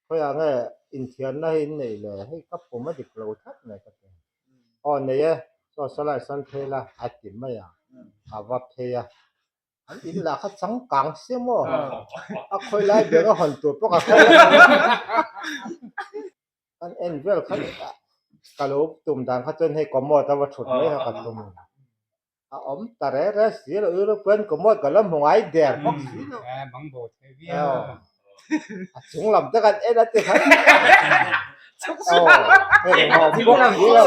Khawiah nge inthiarna hi in neih le? Hei ka pum a dik lo tlat mai ka ti. Aw nei e, saw salai sawn phei la a ti mai a, a va phei a. An in lah kha changkang sia maw? A khawi lai ber a hawn tur pawh ka hre lo. Kan en vel kha ka lo tum dan kha chuan hei commode a va thut mai kha ka tum. A awm ta re re si lo, European commode ka la hmu ngai der bawk si lo. A chung lam te kan en a ti khan. Aw, hei awm bawk si lo.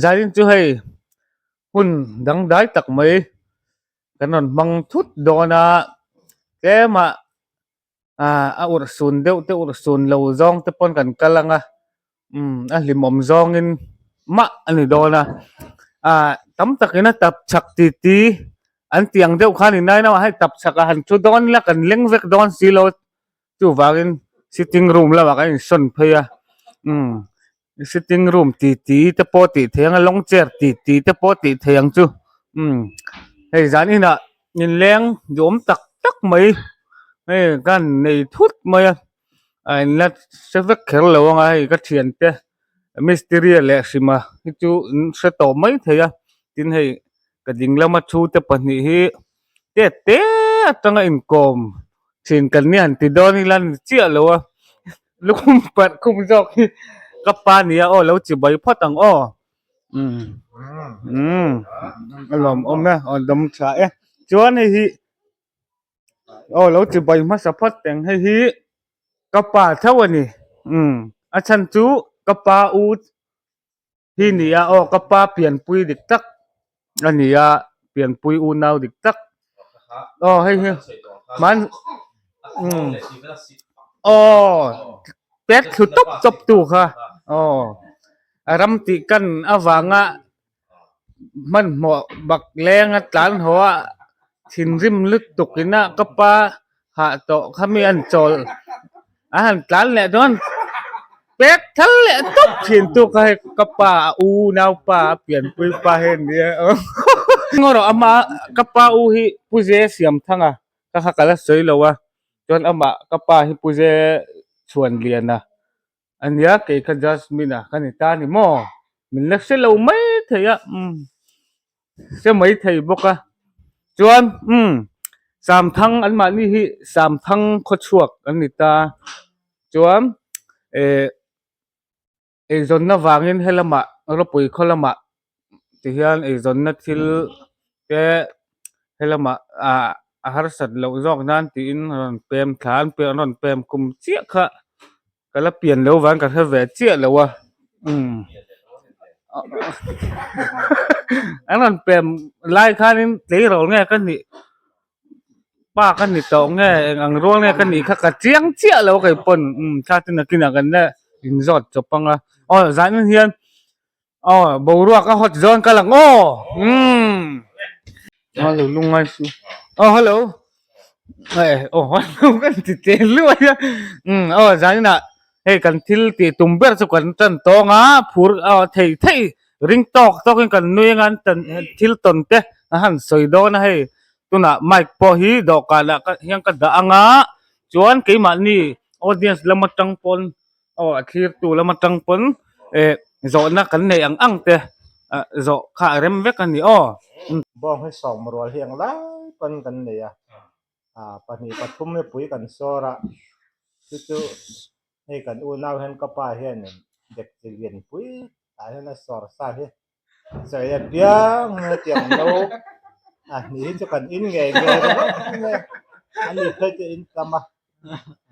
Zarin chu hei hun dangdai tak mai kan rawn hmang thut dawn a tlema ah a urh sun deuh te urh sun lo zawng te pawn kan kal ang a umm a hlimawm zawngin mah a ni dawn a ah tam takin a tap chak ti ti an tih ang deuh khan inai nauah hei tap chak ah han thu dawn ila kan leng vek dawn si lo chuvangin sitting room lamah kan insawn phei a umm sitting room ti ti te pawh tih theih ang a long chair ti ti te pawh tih theih ang chu umm hei zan inah inleng duhawm tak tak mai hei kan nei thut mai a a inla hre vek kher lo ang a hei ka thiante mistiri leh hrima hi chu an hre tawh mai thei a tin hei ka ding lama thu te pahnih hi tet te atanga inkawm thin kan nia han ti dawn ila ni chiah lo a lukhum parh khum zawk hi ka pa nia aw lo chi bai phawt ang aw umm umm a lawmawm e aw dawm tha e chuan hei hi aw lo chi bai hmasa phawt teng hei hi ka pa theuh a ni umm a chhan chu ka pa u Hi nia aw ka pa pianpui dik tak a ni a pianpui unau dik tak aw hei hi hman umm aw pet thlu tawp tawp tu kha aw a ram tih kan avanga hmanhmawh bak leng a tlan haw a thinrim lutuk ina ka pa hah tawh kha mi an chawl a han tlan leh dawn pek thal leh tawp thin tu kha hei ka pa a u naupa a pianpui pa hi a nia ngaw rawh ama ka pa u hi pu ze siam thang a ka kha ka la sawi lo a chuan amah ka pa hi pu ze chhuan lian a a nia kei kha Jasmine a ka ni ta a ni maw min la hre lo mai thei a umm hre mai thei bawk a chuan umm Samthang an mahni hi Samthang khawchhuak an ni ta chuan eh eizawnna vangin helamah rawpui khaw lamah tihian eizawnna thil te helamah ah a harsat loh zawk nan tiin rawn pem thla an rawn pem kum chiah kha ka la pian lo vang ka hre ve chiah lo a umm an rawn pem lai khanin tleirawl nge ka nih pa ka ni tawh nge eng ang rual nge ka nih kha ka chiang chiah lo kei pawn umm thla te nakinah kan la inzawt chawp ang a aw zanin hian aw boruak a hawt zawn ka lang aw umm a lo lungngai su aw hello eh aw hello kan ti tel luai a umm aw zaninah hei kan thil tih tum ber chu kan tan tawng a phur aw thei thei ring tawk tawkin kan nui anga an tan thil tawn te a han sawi dawn a hei tunah mic pawh hi dawhkanah hian ka dah anga chuan keimahni audience lam atang pawn aw a thlirtu lam atang pawn eh zawhna kan neih ang ang te ah zawh kha a rem vek a ni aw. Bawng hi sawm rual hi ang lai pawn kan nei a ah pahnih pathum hi pui kan sawr a chu chu hei kan unau hian ka pa hianin dekchi lianpui tah hian a sawr sa hi chawi a piang hetiang no a hnih hi chu kan in ngei ngei ringawt mai a ani phei chu in tam a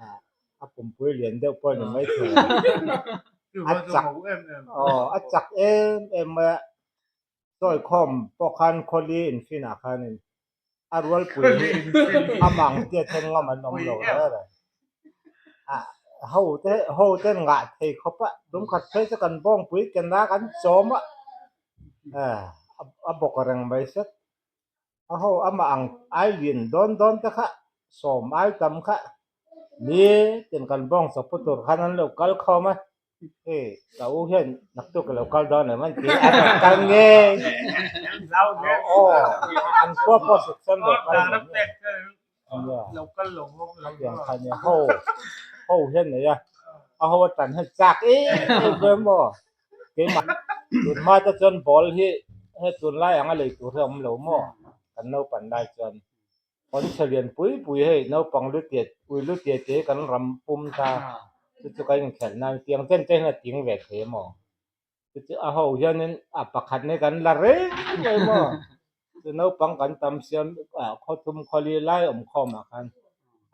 ah a pumpui lian deuh pawh a ni maithei a chak aw a chak em em mai a sawi khawm pawh khan khawli infinah khanin a rualpui hi a mang tia then ngam an awm lo reng reng ah ho te ho te ngah thei khawp a tum khat phei chu kan bawngpui ken a kan chawm a ah a bawk reng mai set a ho amah ang ai lian dawn dawn te kha sawm ai tam kha ni tin kan bawng chawp tur khan an lo kal khawm a. Hei ka u hian naktuk ka lo kal dawn em an ti a rawn kal ngei aw an khua pawh suksan lo kal ve nia kha nia ho ho hian nei a a ho atan hian chak em em ve maw keimah tun hma te chuan ball hi he tunlai anga lei tur hi a awm lo maw kan naupan lai chuan. Pawnchhe lian pui pui hei naupang lu tiat ui lu tiat te hi kan ram pum ta chu chu kan inkhelh nan tiang chen te hian a ting ve thei emaw chu chu a ho hianin a pakhat nei kan la reng mai maw chu naupang kan tam siam ah khawthum khawli lai awm khawm ah khan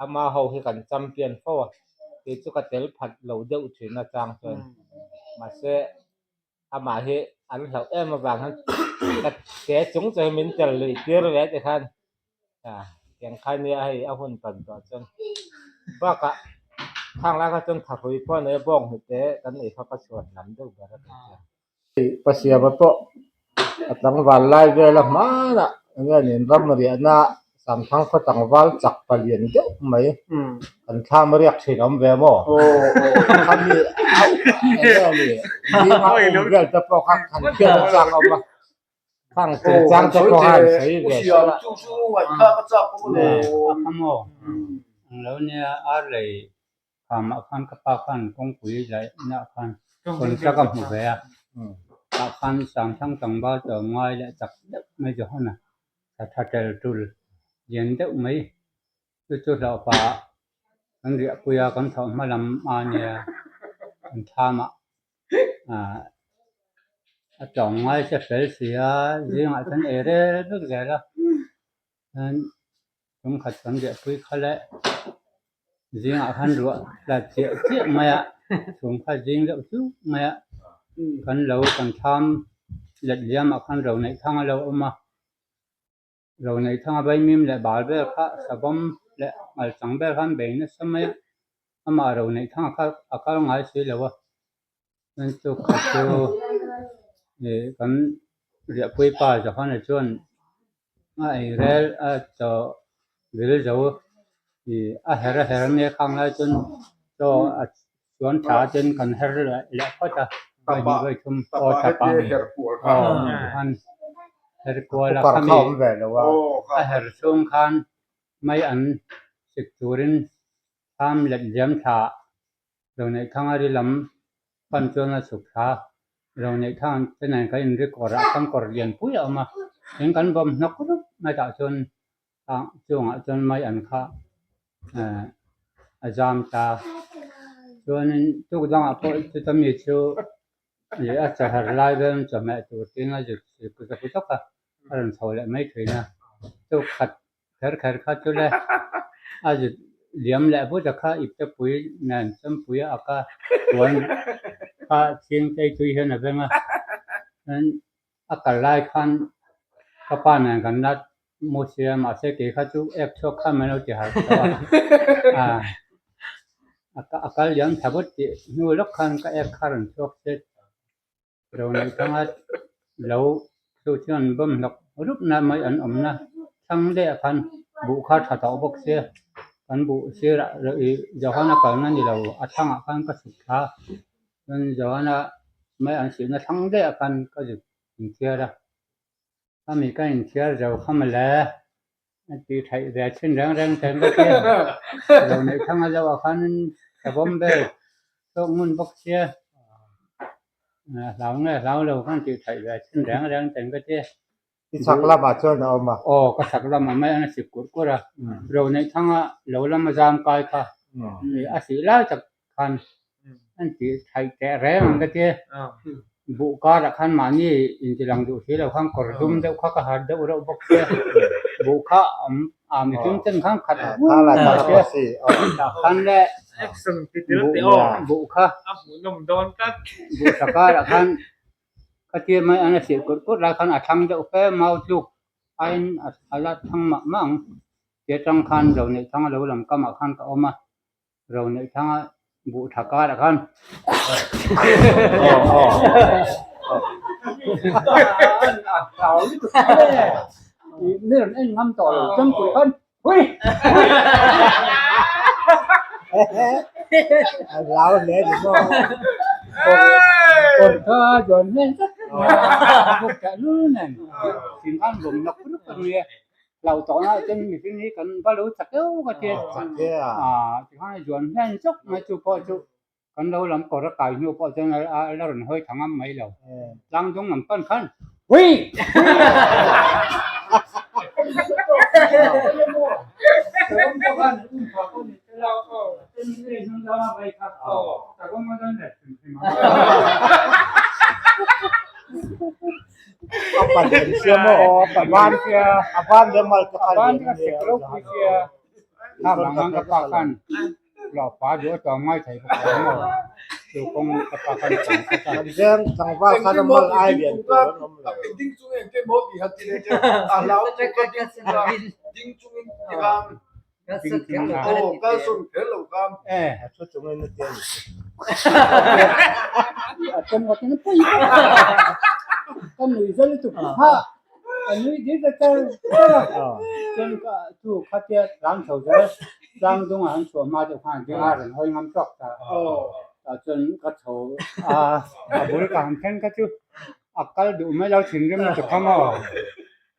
ama ho hi kan champion fo a kei chu ka tel phat lo deuh thin a chang chuan mahse amah hi an hlauh em avang hian ka ke chung chu min tel luih tir ve ti khan ah tiang kha nia hei a hun tan tawh chuan bakah khang lai kha chuan thahrui pawh nei a bawng hnute kan ei kha ka chhuat lam deuh ber a ni chuan. Pasiama pawh a tlangval lai vel a hmanah enge nen ram riahna Samthang khaw tlangval chak palian deuh mai kan thlam riak thin awm ve maw? Khami enge ni zinga um vel te pawh kha han khiat a chak awm a, khang chungchang te pawh kha han sawi ve hrep a. A kha maw? Ang lo nia ar lei Khamah khan ka pa khan kawngpui laihna khan contract a hmu ve a, tah khan Sangthang tlangval tlawm ngai leh chak deuh mai Johana tha tha tel tul lian deuh mai chu chu hlauhpa kan riahpui a, kan thawh hma lam a nia kan thlamah ah a tlawm ngai che fel si a, zingah chuan ei rel vek zel a, chuan Tumkhat kan riahpui kha le zingah khan ruah tla chiah chiah mai a, chhum kha zing deuh chu mai a, kan lo kan thlam let liamah khan ro neih thang a lo awm a, ro neih thanga vaimim leh bal vel kha savawm leh ngalchang vel khan bei nasa mai a, amah ro neih thanga kha a kal ngai si lo a, chuan chu khat chu ih kan riahpui pa Johana chuan. A ei rel a chaw vil zo ih a her a her ania khang lai chuan chaw a chuan tha ten kan her leh leh phawt a vawi hnih vawi thum aw tapa aw khan her kual a khami a her chhung khan mai an sik turin thlam let liam thla Lo neih thang a ri lam pan chuan a chhuk thla. Lo neih thang te nen kan inri kawr ah khan kawr lian pui a awm a, tin kan bawm hnawk rup mai tah chuan tah chungah chuan mai an kha eh a zam ta. Chuanin tuk dangah pawh chuta mi chu ih a chaher lai vel chawhmeh tur tin a zuk zuk zuk a, a rawn chho leh mai thin a. Tuk khat Kher kher kha chu le, a zut liam leh vut a kha iptepui nen champui a ka puan kha chhing tei tui hian a veng a, chuan a kal lai khan ka pa nen kan la mu sia mahse kei kha chu ek chhuak khan min lo ti harh tawh a, a kal liam tha vut tih hnu lawk khan ka ek kha rawn chhuak se. Ro neih thanga lo chu chuan bawm hlawk rup na mai an awm na thlang leh khan buh kha tha tawh bawk sia kan buh sirah ih Johana kalna ni lo a thlangah khan ka chhuk thla chuan Johana mai an sihna thlang leh khan ka zuk inthiar a khami ka inthiar zo kha mawle a tih theih ve thin reng reng ten ka tia lo neih thanga lo ah khan savawm vel chhuak ngun bawk sia hlau nge hlau lo khan tih theih ve thin reng reng ten ka tia. I chhak lamah chuan a awm a. Aw ka chhak lamah mai an a sik kurh kurh a ro neih thanga lo lama zam kai kha a sih lai tak khan an tih thaih teh reng ang ka tia buh karah khan mahni intilang duh si lo khan kawr dum deuh kha ka har deuh reuh bawk sia buh kha awm a mihring ten khan khat tah khan le buh kha buh tha karah khan khatia mai an a sih kurh kurh lai khan a thlang deuh fe mau tluk aiin a la thlang mah mah ang tia tang khan lo neih thang a lo lam kamah khan ka awm a. Ro neih thanga buh tha karah khan mi rawn en ngam tawh lo chuan pui khan hui a hlau hle ni maw. Kawr kha zuan hmel zet a buk teh lul nen thing khan bawm nawk rup a nia. Hlau tawhna ah chuan mihring hi kan va lo chak deuh ka tia. Tikhan a zuan hmel chawk mai chu pawh chu kan lo lam kawr a kai hnu pawh chuan a la rawn hawi tha ngam mai lo. Tlang dung lam pan khan Hui! A pan em sia maw? A ban leh mal te kha lian nia. Kan veng tlangval khan a mal ai lian tur an awm lo. A thu chungin a tia ni chu. Tlang dungah an chhuah hma deuh khan ding a rawn hawi ngam tawk ta. Tah chuan ka chho a, a bul ka han thleng kha chu a kal duh mai lo thinrim lutuk kha maw.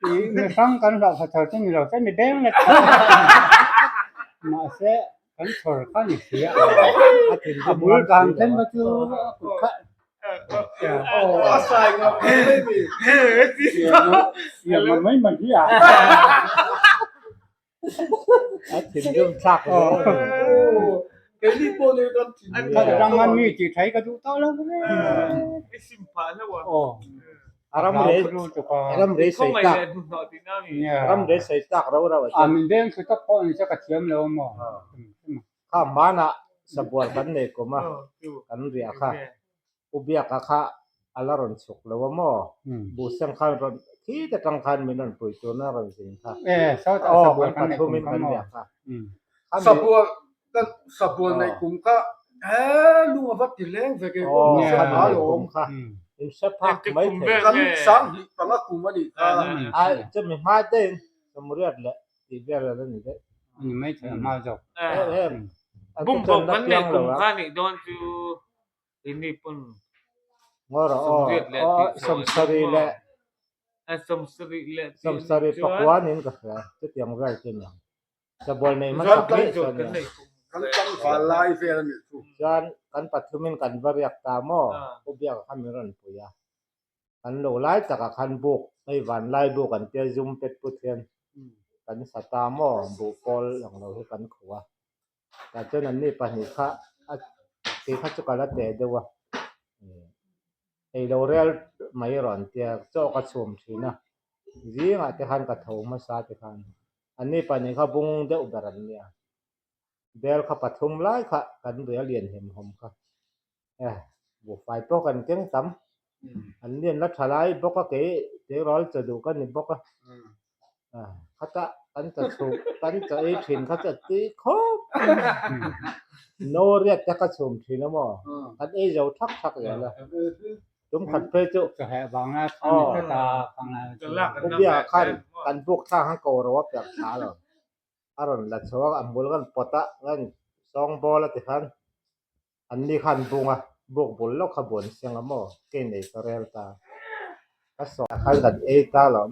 I mi hrang kan hlauh kha chhawr chu ni lo se mi beng let kha. Mahse kan chhawr kha ni si a, a bul ka han thleng kha chu a kut kha Siam mai mai hi a. A thinrim thlak hle. Keini pawh ni kan thinrim. Ka rang an mi tih thai ka duh tawh lo hle. Aw. A ram rei a ram rei sawi tak ram rei sawi tak ro ro a A min veng thu tak pawh ni se ka thiam lo maw. Kha hmanah sabual kan nei kum a kan riah kha. U Biaka kha a la rawn chhuk lo a maw? Buhseng khan rawn khi te tang khan min rawn pui turna rawn zin kha. Aw kan pathumin kan biak kha. Sabual kan sabual neih kum kha he lung a va ti leng ve kei pawh buhseng a lo awm kha. In hre phak mai thei. Kan sanghnih panga kum a nih kha. Ai chumi hma deuhin Samuriat leh tih vel a la ni daih. Ani mai thei a hma zawk. Bumbo kan neih kum kha nih dawn chu. Ini pawn Ngaw rawh aw, aw sawmsarih leh sawmsarih pakua niin ka hria, chutiang vel chu nia. Sabual nei hmasak daih chuan nia. Kan tlangval lai vel a nih chu. Chuan kan pathumin kan va riak ta maw, U Biaka kha min rawn pui a. Kan lo lai takah khan buk, hei vanlai buk an tia zum pet put hian kan sa ta maw, buh pawl ang lo hi kan khuh a. Tah chuan anni pahnih kha a kei kha chu ka la teh deuh a, ei lo rel mai erawh an tia chaw ka chhum thin a, zingah te khan ka tho hmasa te khan anni pahnih kha bung deuh ber an nia, bel kha pathum lai kha kan bui a lian hem hawm kha e buhfai pawh kan keng tam, an lian la tha lai bawk a kei tleirawl chaw duh ka ni bawk a. Khata kan cha chhum kan cha ei thin kha chu a tui khawp no riat te ka chhum thin a maw kan ei zo thak thak zel a tum khat phei chu u biak khan kan buk thlang khan ko ro a perh thla lo a rawn la chho a a hmul kan pawt a kan sawng bawl a ti khan An ni khan bung a, buk bul lawk kha buan seng a maw? Kei nei ka rel ta. Ka sawm khan kan ei ta lo.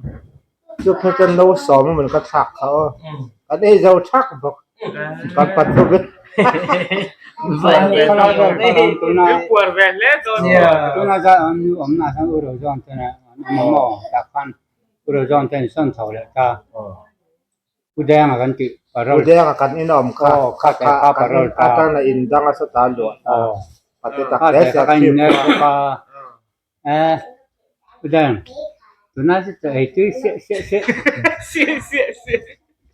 Chu phei chuan no sawm a mun ka thlak kha aw. Kan ei zo thak bawk. Kan pathum in. U Denga kan tih parol. U Denga kan in a awm kha. Aw kha te kha parol ta. Atana in dang a sawta luah ta. Aw. Pate tak Kha te te sia kha kan chhip in ner kha. bawk a. Eh U Deng tunah chu chaw ei tui siah siah siah. Siah siah siah.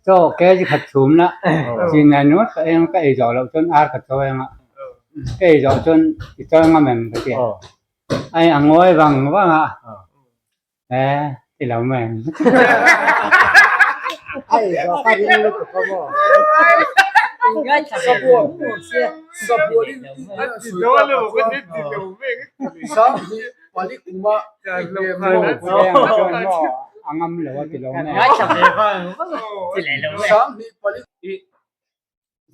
Chaw kg khat chhum la. Chin nen ringawt ka eng ka ei zawh loh chuan ar ka chaw eng a. Ka ei zawh chuan i chaw eng a mem ka ti a. Ai a ngawi vang vang a. Eh, ti lo mai. Ai, zo ka ring lutuk a maw? Angam lo a ti lo mai.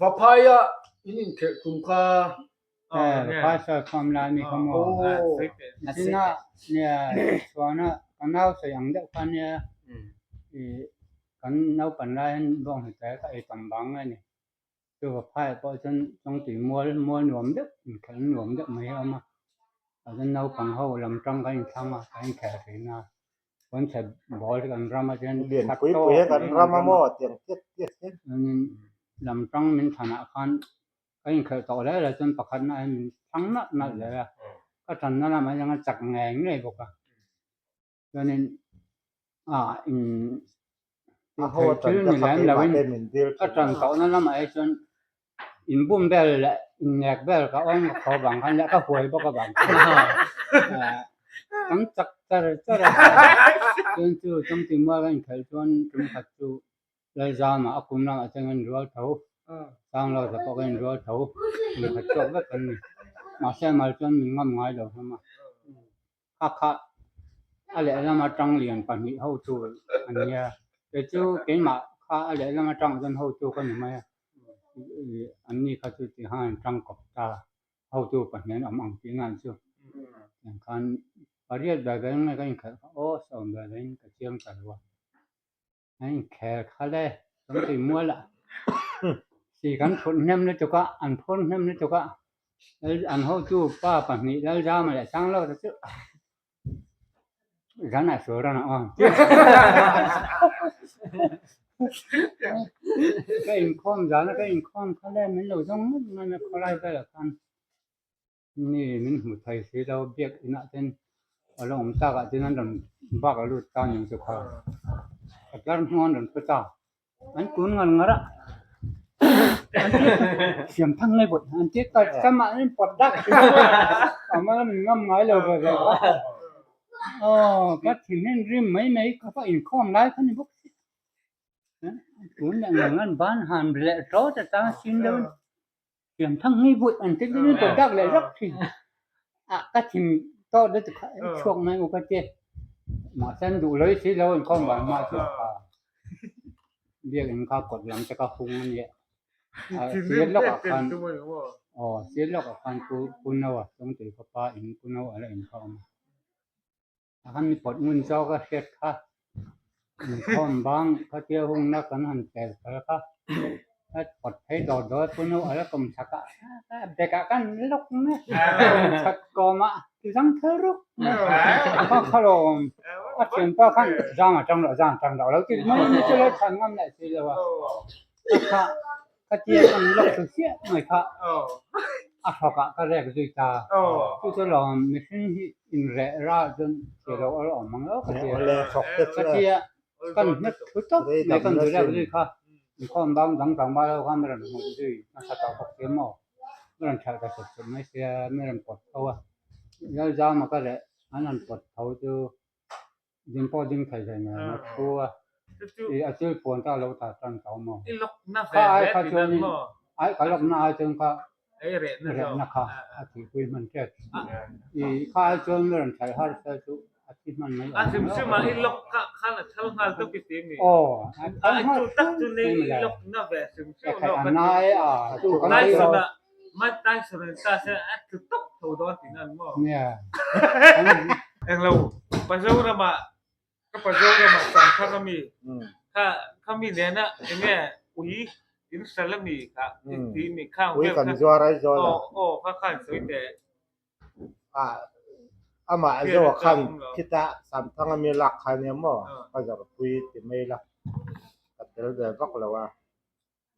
Vaphaia in inkhelh tum kha. Vaphai sawi khawm lai mi kha maw? Nichinah nia chhuana ka nau sawi ang deuh kha nia ih kan naupan lai hian bawnghnute ka ei tam vang a ni. Chu Vaphai ah pawh chuan chawngtui mual mual nuam deuh inkhelh nuam deuh mai hi a awm a, ah chuan naupang ho lam tang kan inthlang a kan inkhel thin a. Pawnchhe ball hi kan ram ah chuan Lian khat pui tawk pui hi kan mai ram a ram a. maw tiang tiat tiat hian. Chuanin lam tang min thanah khan ka inkhelh tawh hle hle chuan pakhatna hian min thlang nalh nalh hle a, ka tanna lamah hian a chak ngei ngei bawk a. Chuanin ah in A ho tihtheih a tan thil te ni kha lem keimah loin te min dil ka thin tan a. tawhna lamah hi chuan inbum vel leh innek vel ka awm ka kho vang khan leh ka huai bawk avang khan kan chak char char a. Chuan chu chawngtih mual ka inkhelh chuan tum khat chu Lalzama a kum lamah chuan kan inrual tho, Sanglosa pawh kan inrual tho, inkhat chhuak vek kan ni. Mahse mal chuan min ngam ngai lo hlawm a. Kha kha a lehlam atang lian pahnih hotu an nia. Kei chu keimah kha a lehlam atang chuan hotu ka ni mai a, anni kha chu ti khan an tang kawp ta, hotu pahnih an awm ang tih ngan chu. Tiang khan pariat ve ve nge ka inkhelh kha aw sawm ve ve in ka chiang ta lo a. An inkhel kha le, kan tui mual ah si kan phurh hnem lutuk a, an phur hnem lutuk a, an hotu pa pahnih Lalzama leh Sanglawta chu zan ah sual ran a awm. Ka inkhawm zan a ka inkhawm kha le min lo zawng ngawt ngawt a khawlai velah khan Mi min hmu thei si lo, biak inah ten a lo awm tak ah chuan an rawn bak a lut ta ning chu kha ka tlar hnung an rawn pu ta, an kun ngar ngar a, siam thang ngai bawt an ti ta cham ah an pawt dak a mal min ngam ngai lo ve ve a, aw ka thinrim rim mai mai ka va inkhawm lai kha ni bawk si, kun leh ngar ngar an ban han leh tawt a tang sin deuh a ni. Thiam thang ngei buai an ti ding in dak leh rak thin a ka thin tawh deuh kha chhuak mai u ka ti mahse an duh loi si lo inkhawm van mah chu a biak in kha kawt lam te ka hung a nia a sir lawk ah khan aw sir lawk ah khan pu pu Noa Chawngtui khawpa in pu Noa la in kha a awm a. A han pawt ngun zawk a hriat kha inkhawm bang khatia hungna kan han pel phal kha a pawt phei dawt dawt a punu a la kawm chak a bag ah khan lawk mai a chak kawm a ti zang thal ruk mai a kha lawm a thianpa khan zang a tang loh zang a tang loh a lo ti mai mai chu lo chhan ngam leh si lo a a kha Khatia kan lawk thlu chiah mai kha a hrawkah ka rek zui ta. Chu chu lawm mihring hi inreh rah chuan thei lo a la awm ang lo ka ti a. Khatia kan hmet thlu tawp mai kan zui rek zui kha inkhawm bang dang tlangval ho khan a rawn hmuh zui nasa tawh bawk si maw. A rawn thelh ta sut sut mai sia mi rawn pawt tho a. Lalzama ka reh an rawn pawt tho chu Ding pawh ding thei hlei nen a thu a, i a thil puan te a lo tar tan tho maw? Kha ai kha chuanin ai ka lawkna ai chuan kha rehna kha a thihpui hman tep. I kha ai chuan mi rawn thlai har se chu a thi hman mai awm lo. Aw a thal nghal mai mawle. Ekhai a nai a chu kan Nia. Englo Pazorama ka Pazorama Sangthar ami kha khami nena enge ui in hral ami kha ti mi kha Ui kan zuar ai zawl a. Aw aw kha khan sawi teh. Ah amah zo khan khita Samthang ami lak kha nia maw ka zawrhpui ti mai la ka tel ve vak lo a.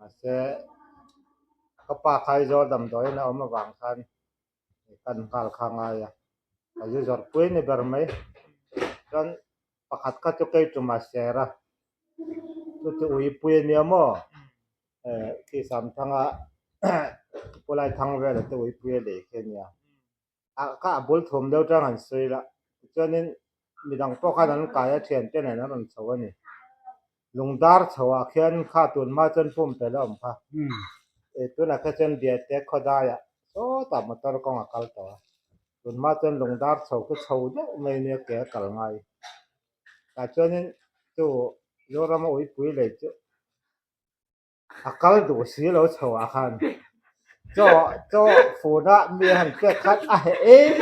Mahse ka pa kha Aizawl damdawiin a awm avang khan kan nghal kha ngai a, ka zu zawrhpui ni ber mai. Chuan pakhat kha chu kei tum a ser a, chu chu uipui a nia maw? Khi Samthanga Pulai thang vela te uipui a lei khi a nia. A kha a bul thum deuh tang an sawi la, tichuanin midang pawh khan an kai a thiante nen an rawn chho a ni. Lungdar chhoah khian kha tun hma chuan pumpelh a awm kha. Tunah kha chuan Biate khawdaiah sawtah motor kawng a kal tawh a. Tun hma chuan lungdar chho khu chho deuh mai nia ke a kal ngai. Tah chuanin chu Zorama uipui lei chu a kal duh si lo chhoah khan. Chaw chaw funa mi han pek khan a heh em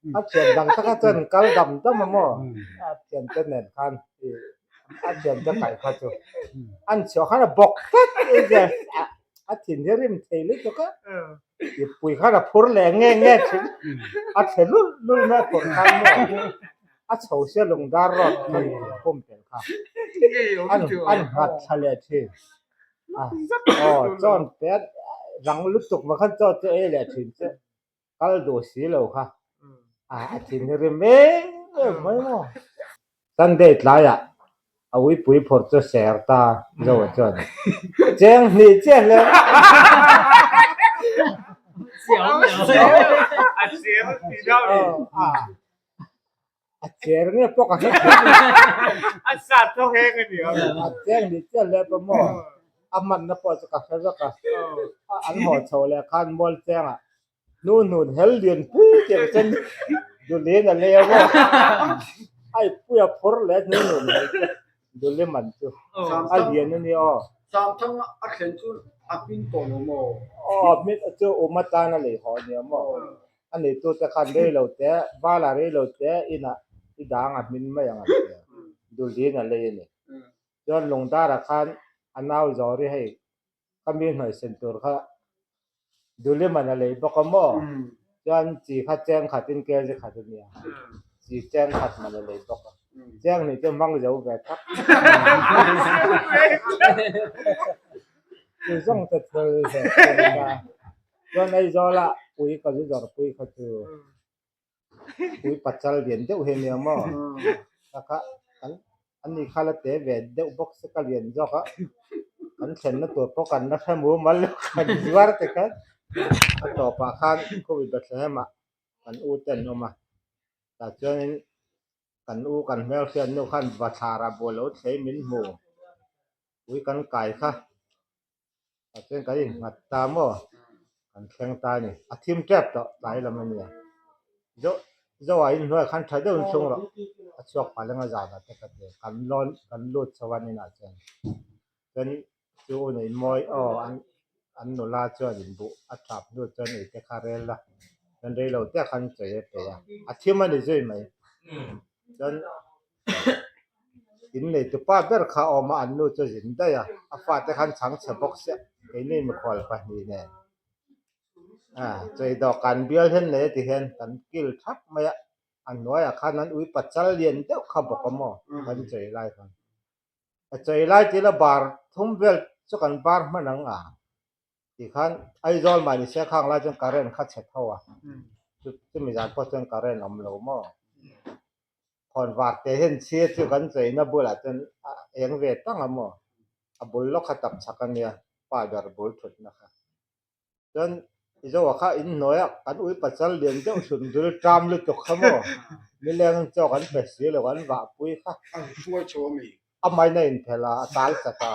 em a thian dang taka chuan kal dam dam a maw a thian te nen khan a thian te kaih kha chu an chhuah khan a bawk tlat a thin hi a rim thei lutuk a mipui khan a phur leh nge nge thin a thle lulh lulh mai a phurh khan maw a chho sia lungdar rawt khan pum tel kha an an nghat thla leh thin aw chawn te rang lutuk mah khan chaw chu ei leh thin che. Kal duh si lo kha a thin hi rim em em mai maw. Sunday tlaiah a uipui phawrh chu ser ta Zoa chuan cheng hnih chiah hle. A cher nge pawh ka hre thiam lo. A sat tho heng a nia. A cheng hnih chiah hle pawh maw. A hmanna pawh chu ka hre vek a. An haw chho leh khan mual chengah hnu hnun hel lian pui tiang chuan Dulin a lei a maw. A ipui a phur leh hnu hnun hel chu Duli man chu a lian a nia aw. Samthang a thlen chu a hmin tawh lo maw? Aw a hmin chu um atan a lei haw a nia maw. A neitute khan rei lo te, vala rei lo te inah i dang a hmin mai ang an ti a, Dulin a lei a ni. Chuan Lungdara khan a nau Zawri hei ka mi hnawihsen tur kha Duliman a lei bawk a maw? Chuan chi kha cheng khatin kg khat a nia, chi cheng khat man a lei bawk a, cheng hnih chu hmang zo ve thak. Chu zawng te thil ve thung ta. Chuan Aizawla ui ka zu zawrh pui kha chu ui pachal lian deuh hi a nia maw? Ka kha kan an ni kha la te ve deuh bawk se ka lian zawk a, kan thlenna tur pawh kan la hre mumal lo kan zuar te khan a tawpah khan khawih Bethlehem ah kan u te an awm a, tah chuanin kan u kan hmelhriat nu khan bathlar ah bual lo thlei min hmu ui kan kai kha. A chuan kan innghat ta maw? Kan thleng ta a ni. A thim tep tawh tlai lam a nia. Zo Zoa inhnuai khan tha deuhin thlung rawh. A chhuak pah lenga zanah te ka ti a. Kan lawn kan lut chho a ninah chuan. Chuan chu u nei mawi aw an an nula chuan inbuh a thap hnu chuan ei te kha rel la. Chuan rei lo te khan chawi a pe a. A thim a ni zui mai. Chuan In nei tupa ber kha a awm a, an nu chu a zin daih a, a fate khan chhang chhe bawk sia, keini mikhual pahnih nen chei dawhkan bial hian nei a ti hian kan kil thap mai a, a hnuaiah khan an ui pachal lian deuh kha bawk a maw kan chei lai khan. A chei lai tila bar thum vel chu kan bar hman ang a. Tikhan Aizawl mah ni se khang lai chuan current kha chhe tho a, chumi zan pawh chuan current awm lo maw? Khawn var te hian chhia chu kan cheina bulah chuan a eng ve tang a maw? A bul lawk kha tap chak a nia, pa ber bul thutna kha. Chuan Izoa kha inhnuaia kan ui pachal lian deuh hlun dul ṭam lutuk kha maw? Nileng chaw kan pe si lo kan vahpui kha. An hruai chho a mi? A main a inphelh a, a tal chat a,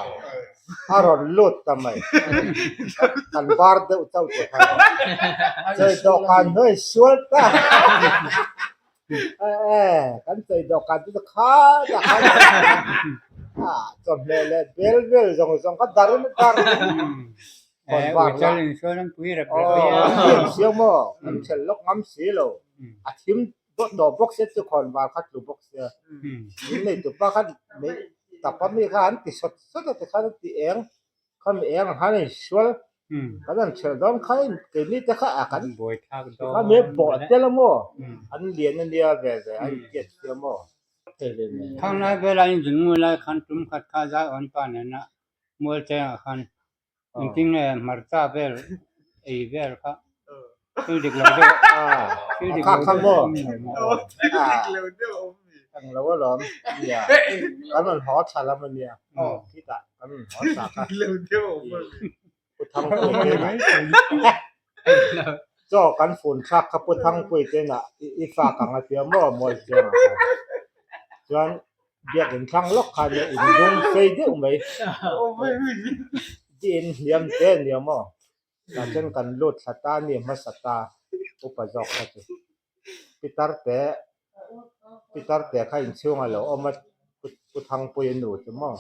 a rawn lut ta mai. Kan bar deuh chauh ti kha. Chei dawhkan hnuai sual ta. E, kan chei dawhkan chu kha ta khan. A, chawhmeh leh bel vel zawng zawng kha dar in a dar. Eh, ui chal in sual an pui rep rep a. An siam maw? An ṭhelh lawk ngam si lo. A thim tawh bawk sia chu khawn var kha tlu bawk sia. Min nei tu pa khan mei tap a mi kha an ti sawt sawt a tikhan an ti eng khami eng ang khan a insual. Kan han ṭhelh dawn kha keini te kha a kan tikhan mi bawh tel a maw? An lian a nia ve ve a intiat sia maw? Thang lai vela in zun ngu lai khan tum khat kha zai awn pa nena mual chengah khan Engtin nge hmarcha vel ei vel kha thil dik lo deuh thil dik lo deuh awm lo maw? Eng lo alawm nia kan rawn haw thla lam ania khitah kan rawn haw thla kha Pu Thangpui te inah chaw kan fun thlak kha Pu Thangpui te inah i fak ang a tia maw mawi chiang ang kha chuan Biakin thlang lawk khan nia in dung sei deuh mai tiin hniam te a nia maw tah chuan kan lut thla ta a ni hmasa ta upa zawk kha chu pitar te pitar te kha inchhung a lo awm a Pu Thangpuia nu chu maw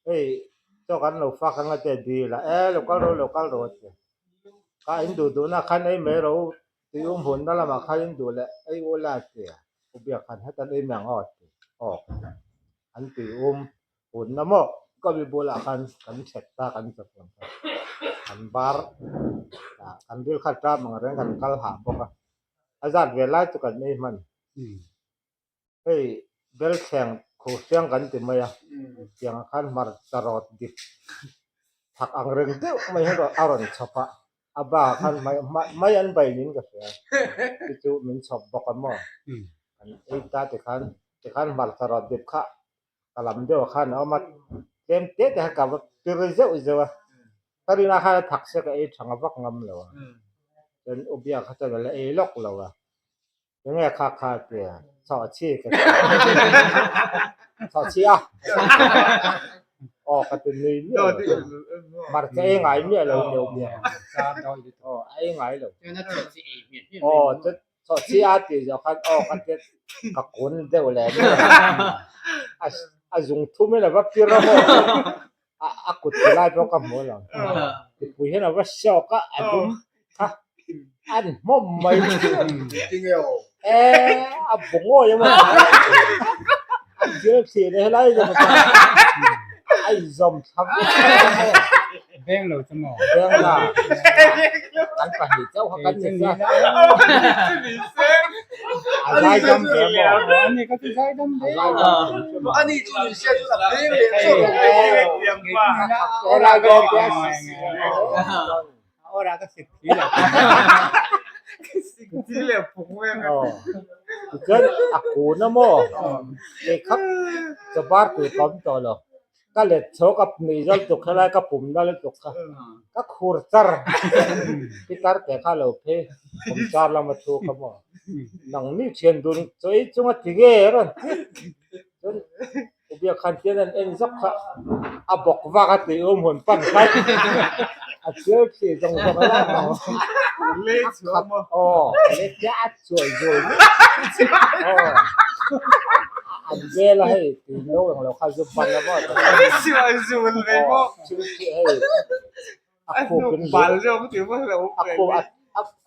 hei. Chaw kan lo fak anga te dil a, e lo kal rawh lo kal rawh a ti. Ka in duh duhna khan ei mai rawh u, tui um hunna lamah khan in duh leh ei u la a ti a, u biak khan heta ei mai ang aw a ti. Aw an tui um hunna maw ka mi bulah khan kan chhet ta kan chawp ang kha kan bar ah kan ril kha ṭam ang reng kan kal hah bawk a, a zat ve lai chu kan ei hman. Hei belthleng khuhsiang kan ti mai a, tiangah khan hmarcha rawt dik thak ang reng deuh mai hian a rawn chhawp a, a bakah khan mai an bai niin ka hria, chu chu min chhawp bawk a maw, kan ei ta tikhan tikhan hmarcha rawt dip kha ka lam deuhah khan a awm a, tlem te te khan ka va pir zeuh zeuh a, ka rinah khan a thak sia ka ei tha nga vak ngam lo a, chuan u Biak kha chuan a la ei lawk lo a. Enge kha kha tia chawh chi ka ti chawh chi a aw ka ti nui miah lo hmarcha ei ngai miah lo neu miah aw a ei ngai lo aw chawh chi a tih zawh khan aw ka ti ka kun deuh leh a a zung thum in a va pir a maw a kut ti lai pawh ka hmu lo mipui hian a va shock a a dum kha an hmawm mai e a bu ngawi a a thil thih leh helai zawng a inzawm thla vek Beng lo chu maw? Beng la. Kan pahnih chauh kha kan ni sa. A zai dam ve maw? Ani ka chu zai dam ve. Ani chu ni se chu a beng leh chauh. Helai dawm te a Ora ka sik thi lo. Sik thi leh pung vek. Tichuan a kun a maw? Kei kha chabar tur ka awm tawh lo. Ka let chho ka nuih zawk tuk helai ka pum na lutuk kha ka khur char pitar te kha lo phei kum char lama thu kha maw nang mi thian dun chaw ei chunga ti nge rawn chuan u biak khan tian an en zawk kha a bawk vak a tih um hun pan khan a chial thli zawng zawng a la aw lei chiah a chuai zui aw an vel a hei tui no ang lo kha zu ban a maw aw thil khi hei a khup in a khup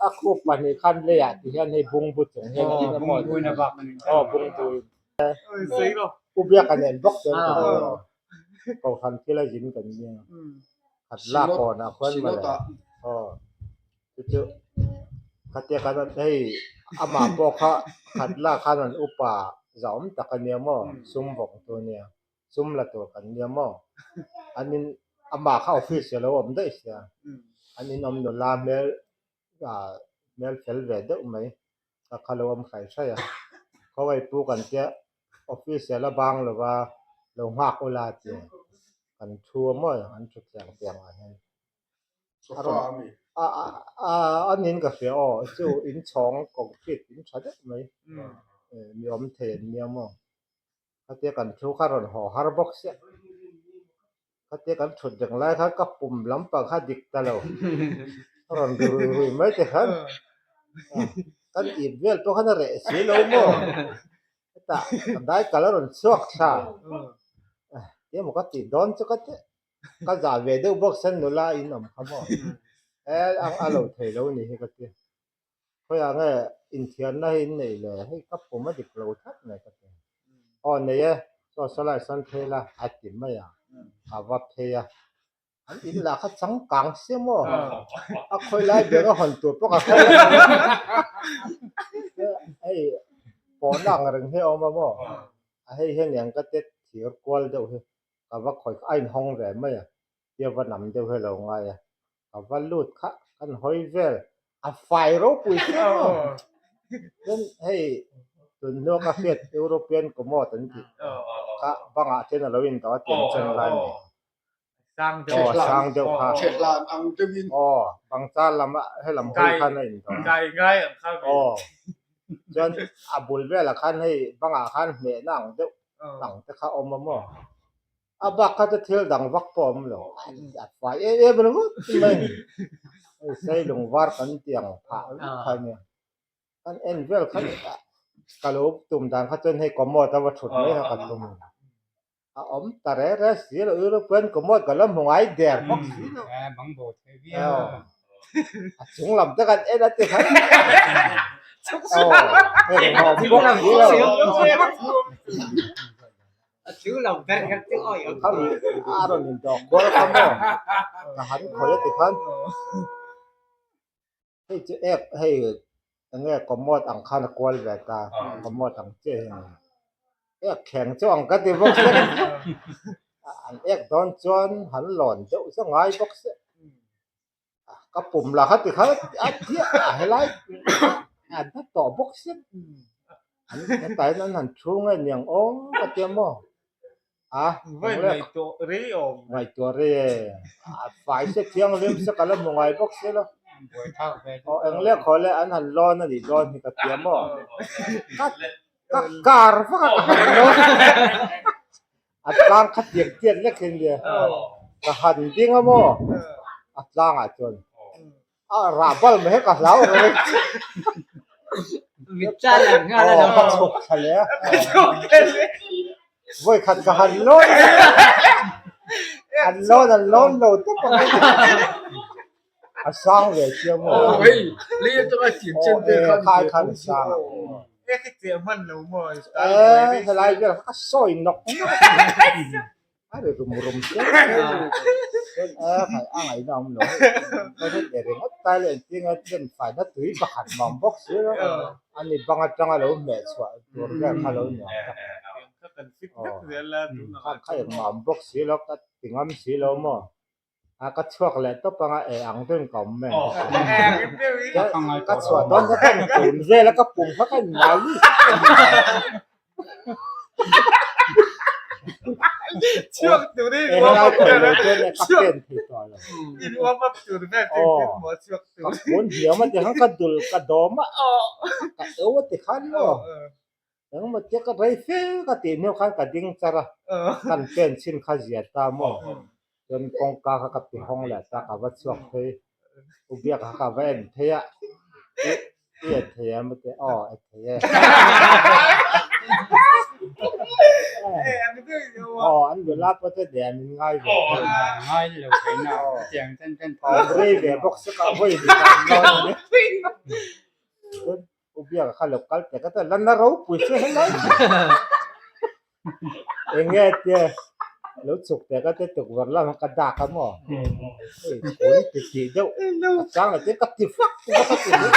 a khup pahnih khan leiah ti hian hei bungbu chung hian a in a maw aw bungbu in u biak a nen bawk chuan ka kohhran thil a zin kan nia khat lak kawnah khuan mawle aw. Chu chu khatia kan rawn hei amah pawh kha khat lak khan an upa zahawm tak a nia maw sum vawk tur a nia sum la tur kan nia maw an in amah kha office a lo awm daih sia an in awm nula hmel ah hmel fel ve deuh mai ka kha lo awm hrai hrai a khawngaih pu kan tia office a la bang lova lo nghak ula tia kan thu a maw an thu chiang chiang ah hian. A nin ka hria aw chu in chhawng concrete in tha deuh mai mi awm thei an nia maw khatia kan thu kha rawn haw har bawk sia khatia kan thut reng lai khan ka pum lampang kha dik ta lo a rawn ri rui rui mai te khan kan ip vel pawh khan a reh si lo maw hetah ka dai kal a rawn chhuak thla emaw ka tih dawn chu ka ti. Ka zah ve deuh bawk sen nula in awm kha maw? E ang a lo thei lo ni hi ka ti. Khawiah nge inthiarna hi in neih le? Hei ka pum a dik lo tlat mai ka ti. Aw nei e, chaw sawlai sawn phei la a ti mai a, a va phei a. An in lah kha changkang sia maw? A khawi lai ber a hawn tur pawh ka hre lo. Hei pawhna ang reng hi a awm a maw? A hei hian eng ka tet thir kual deuh hi. Ka va khawi kha a inhawng ve mai a, tia va nam deuh hi a lo ngai a, ka va lut kha kan hawi vel a fai ropui hle maw chuan hei tun hnua ka hriat European commode an tih kha bangah hian a lo indawh a tiang chen lai mai aw sang deuh kha aw bangchar lama helam hawi khan a indawh a aw chuan a bul velah khan hei bangah khan hmehna ang deuh dang te kha awm a maw a bak kha chu thil dang vak pawh a awm lo a fai em em ringawt mai hei sailung var kan tih ang phah vek kha ania kan en vel kha ka lo tum dan kha chuan hei commode a va thut mai kha ka tum. A awm ta re re si lo European commode ka la hmu ngai der bawk si lo. A chung lam te kan en a ti khan. Aw heng a awm bawk si lo. Khami a rawn indawh kual kha maw ka han khawi a ti khan. Hei chu ek hei enge commode ang khan a kual ve ta commode ang chiah hi a ni ek thleng chu ang ka ti bawk se an ek dawn chuan han lawn deuh chu ngai bawk se ka pum lah kha ti khan a chiah a helai a na tawh bawk se an hetah hian an han thu nge niang aw ka tia maw. A ngaihtuah rei awm. Ngaihtuah rei e. A fai se thianghlim se ka la hmu ngai bawk si lo. Aw eng leh khaw leh an han lawn a nih dawn hi ka tia maw. Ka ka kar vak a ka han lawn. A tlang kha tiak tiak lek hi nia. Ka han ding a maw. A tlangah chuan a rah bal mai hi ka hlau ang reng. Aw ka chhuk thla leh a. Vawi khat ka han lawn an lawn an lawn lo tawp ang a sang ve chiang maw. Aw hei lei atanga tiang chen vel khan khai khan a sang a. E helai vel kha ka sawi nawk nawk a ri rum rum chiang a a ngaihna a awm lo ka hre leh ringawt tai leh engtin nge chen faina tui pakhat mawm bawk si lo ani bang atanga lo hmeh chhuah tur vel kha lo ni ang tak aw kha engmah awm bawk si lo ka ti ngam si lo maw a ka chhuak leh tawp anga e ang deuhin ka awm mai ang ka chhuah dawn kha ka inpum vel a ka pum kha ka inmal ni. Chhuak turin Eng lai thei lo chuan e ka pen thei tawh lo. In warm up tur vel chu engtin maw chhuak tur. Ka kun hniam a ti khan ka dul ka dawm a ka eu a ti khan maw. Engmaw tia ka rei fe ka tih hnu khan ka ding char a kan pen chhin kha zia ta maw. Chuan kawngka kha ka ti hawng leh ta ka va chhuak phei u biak kha ka va en phei a i i en thei em a ti aw en thei e aw an nula pawh te nen an ngai ve ngai lo thei na tiang ten ten aw rei ve bawk se ka vawi ni ka an lo ni U biak kha lo kal teh ka ta la na ropui che helai eng nge tia lo chhuk teh ka te tukverh lam ka dak a maw hei phun ti tih deuh a chang leh te ka ti fak fak a ti deuh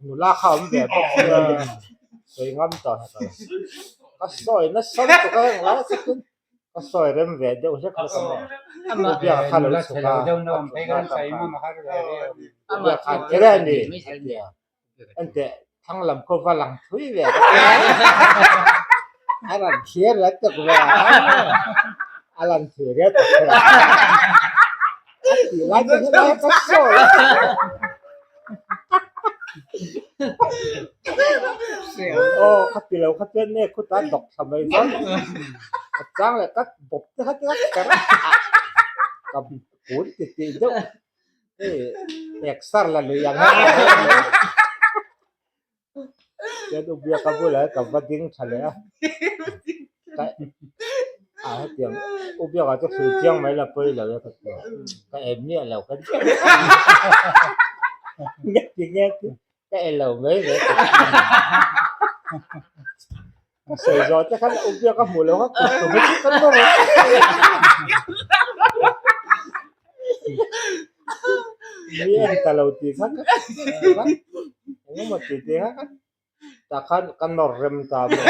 nula kha awm ve bawk sia sawi ngam tawh hek lo ka sawi nasa lutuk a heng lai takin ka sawi rem ve deuh hlek hlek a maw u biak kha lo chhuk a u biak khan kher a ni a ti a enteh thlang lam khaw va lang thui ve ka ti a a rawn thlir leh tuk ve a a lan thui riau tak kher a a tih lai te hian ka sawi aw ka ti lo kha chuan nge khutah dawk thla mai dawn a chang leh ka bawp te kha chu ka kher a ka kun ti tih deuh hei exer la lui ang Chuan u biak a bulah ka va ding tha leh a ka a hetiang u biak ah chu hril chiang mai la pawi lo e ka ti ka en miah lo ka ti nge ti nge ti ka en lo mai mai ka ti ka sawi zawh te khan u biak a hmuh loh kha kut tum hi chu ka nawr a. Mi en ta lo tih kha ka engemaw tih tih kha ka tah khan ka nawr rem ta maw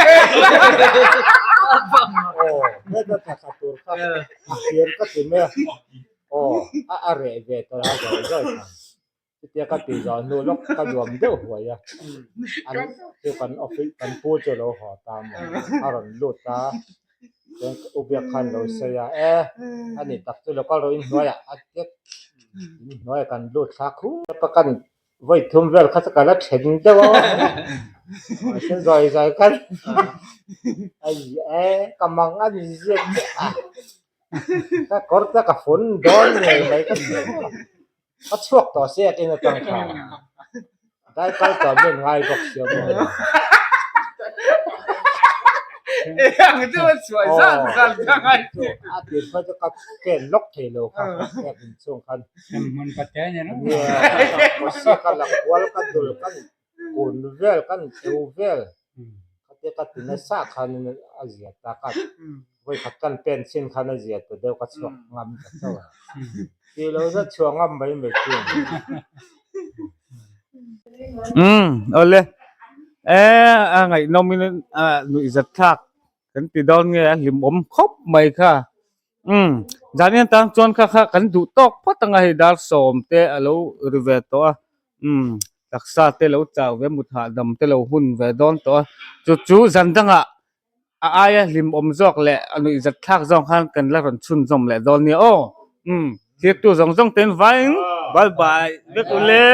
aw heta thla thla tur kha a hlir ka ti mai a aw a a reh ve ta a zawi zawi khan chutia ka tih zawh hnu lawk ka nuam deuh huai a an chu kan office kan pu chu a lo haw ta maw a rawn lut a. Chuan u biak khan lo sawi a, e a ni tak chu local ro inhnuaiah a tek inhnuaiah kan lut thla khup a kan vawi thum vel kha chu ka la then deuh a mahse zawi zawi khan a e ka mang a ni ziak chiah a ka kawr te ka fun dawn ngei mai ka ti a. Ka chhuak tawh sia tin atang kha. Dai kal tawh min ngai bawk sia maw. Ang chu a chhuah zan zan ka ngai ti. A tir kha chu ka pen lawk thei lo kha ka in chhung khan. Hmun pate ni lo. Sia ka la kual ka dul kan kun vel kan eu vel. Khatia ka ti nasa khan a zia ta ka vawi khat kan pen chin khan a zia ta deuh ka chhuak ngam ta chauh a. Tih lo zet chhuah ngam mai mai chu. Umm awle e a ngaihnawm in a nuih zat thlak kan ti dawn nge a hlimawm khawp mai kha umm zan tan chuan kha kha kan duh tawk phawt anga hei dar sawm te a lo ri ve tawh a umm taksa te lo chau ve mut hahdam te lo hun ve dawn tawh a chu chu zan dangah a aia hlimawm zawk leh a nuih zat thlak zawng khan kan la rawn chhunzawm leh dawn nia aw umm thirtu zawng zawng ten vain bye bye vek ule.